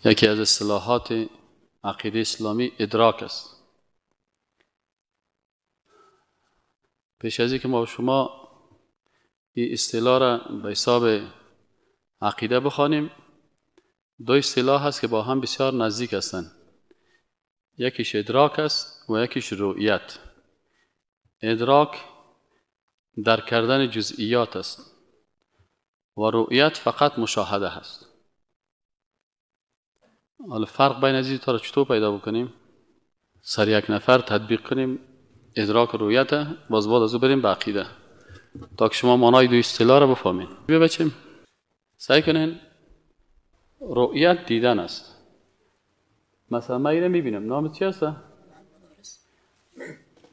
یکی از اصطلاحات عقیده اسلامی ادراک است. پیش از اینکه ما شما این اصطلاح را به حساب عقیده بخوانیم، دو اصطلاح هست که با هم بسیار نزدیک هستند. یکیش ادراک است و یکیش رؤیت. ادراک در کردن جزئیات است و رؤیت فقط مشاهده هست. حالا فرق بین از این تا را چطور پیدا بکنیم؟ سر یک نفر تطبیق کنیم ادراک و رؤیت، باز بعد از او بریم به عقیده تا که شما معنای دو اصطلاح را بفهمین. بیا بچیم سعی کنین. رؤیت دیدن است. مثلا من اینو میبینم، نام چی هست؟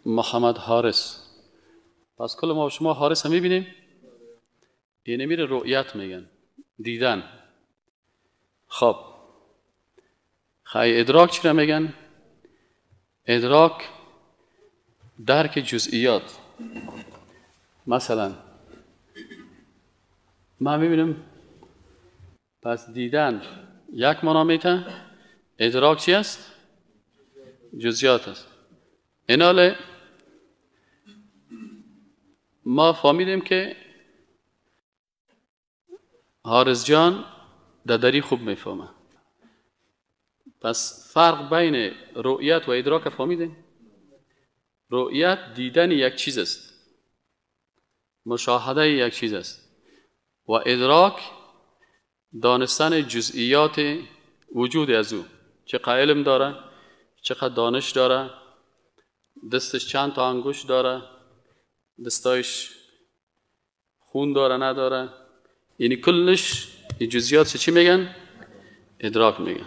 محمد حارس. پس کل ما شما حارس هم میبینیم، اینه میره رؤیت میگن، دیدن. خب خیلی ادراک چی را میگن؟ ادراک درک جزئیات. مثلا من میبینم، پس دیدن یک معنا میته، ادراک چی است؟ جزئیات است. ایناله ما فهمیدیم که حارس جان دری خوب میفهمه. پس فرق بین رؤیت و ادراک فهمیدیم؟ رؤیت دیدن یک چیز است، مشاهده یک چیز است، و ادراک دانستن جزئیات وجود از او، چقدر علم داره، چقدر دانش داره، دستش چند تا انگشت داره، دستایش خون داره نداره، یعنی کلش این جزئیات چی میگن؟ ادراک میگن.